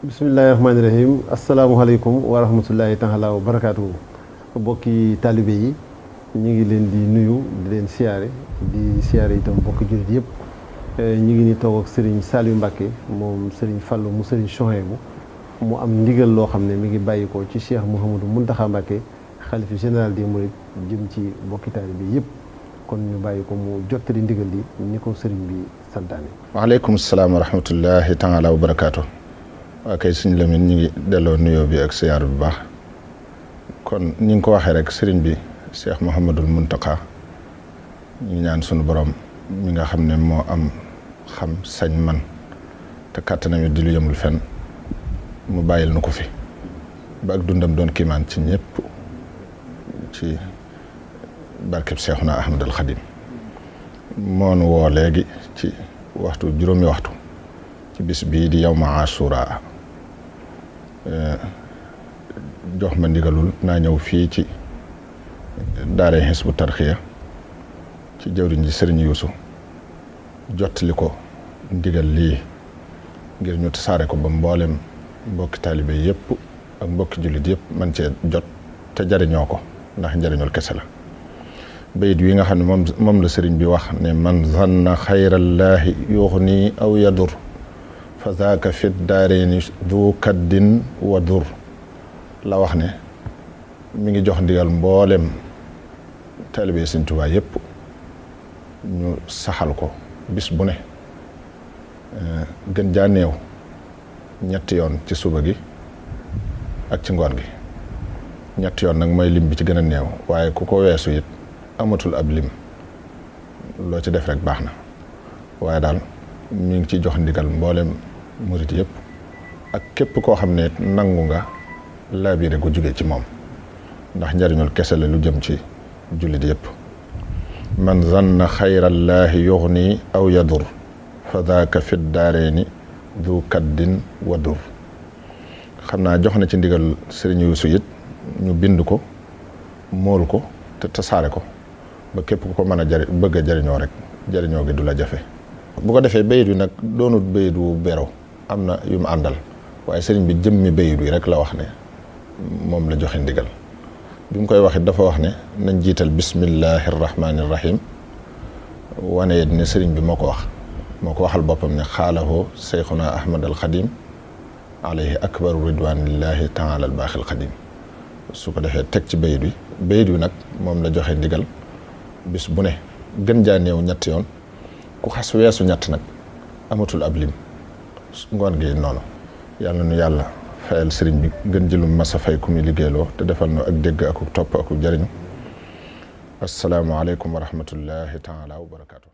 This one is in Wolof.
bismillahi rahmaani rahim asalaamualeykum wa rahmatullahi taala wa barakaatuhu. Bokki taalibe yi ñu ngi leen di nuyu di leen siyaare itam bokki jullit yëpp. ñu ngi ni toog ak Serigne Saliou Mbacké moom Serigne Fallou mu Serigne Souhaïbou mu am ndigal loo xam ne mi ngi bàyyi ko ci Cheikh Mouhamadou Mountakha Mbacké xalifa général des Mourides jëm ci bokki taalibe bi yëpp. kon ñu bàyyi ko mu jottali ndigal li ni ko Serigne bi santaane. waaleykum salaam wa rahmatullahi taala wa barakaatu. waa kay Sëñ Lamin ñu ngi delloo nuyoo bi ak siyaar bu baax kon ni nga ko waxee rek Serigne bi Cheikh Mouhamadul Mountakha ñu ñaan sunu borom mi nga xam ne moo am xam sañ man te kàttanam it di lu yemul fenn mu bàyyil nu ko fi ba ak dundam doon kiimaan ci ñëpp ci barkeb Seexuna Ahmadul Xadim moonu woo léegi ci juróomi waxtu ci bis bii di yawma Ashura jox ma ndigalul naa ñëw fii ci daare Hizbut Tarqiyyah ci jëwriñ ji Sëriñ Yuusu jottali ko ndigal lii ngir ñu tasaare ko ba mboolem mbokki taalibe yëpp ak mbokki jullit yëpp man cee jot te jariñoo ko ndax njariñul kese la. bayit wi nga xam ne moom la sëriñ bi wax ne man zanna xayrallaahi yuxni aw yadur fa zaaka fit daareeni du kaddin wa dur la wax ne mi ngi jox ndigal mboolem taalibe Sëriñ Tuubaa yëpp ñu saxal ko bis bu ne gën jaa néew ñetti yoon ci suba gi ak ci ngoon gi ñetti yoon nag mooy lim bi ci gën a néew waaye ku ko weesu it amatul ab lim loo ci def rek baax na waaye daal mi ngi ci jox ndigal mboolem murit yëpp ak képp koo xam ne nangu nga laabire gu jóge ci moom ndax njariñul kese la lu jëm ci jullit yëpp. man zanna xayrallaahi yuxni aw yadur fa daaka fit daareeni du kaddin wa dur xam naa jox na ci ndigal Sëriñ Yuusu it ñu bind ko mool ko te tasaare ko ba képp ku ko mën a bëgg a jariñoo rek jariñoo gi du la jafe. bu ko defee bayit wi nag doonut bayit wu bero am na yu mu àndal waaye sëriñ bi jëmmi bayit wi rek la wax ne moom la joxe ndigal bi mu koy wax it dafa wax ne nañ jiital bismillahi rahmaani rahim wane it ne sëriñ bi moo ko waxal boppam ne xaalahoo seyxuna ahmad al xadim alayhi akbaru ridwanillahi taala al baaxil xadim su ko defee teg ci bayit wi nag moom la joxe ndigal bis bu ne gën jaa néew ñetti yoon ku xas weesu ñett nag amatul ab lim ngoon gi noonu yàlla nu yàlla fayal sëriñ bi gën jëlum masa fay ku muy liggéeyloo te defal nu ak dégg ak topp ak jariñu assalaamu aleykum wa rahmatullahi taala wa barakaatu.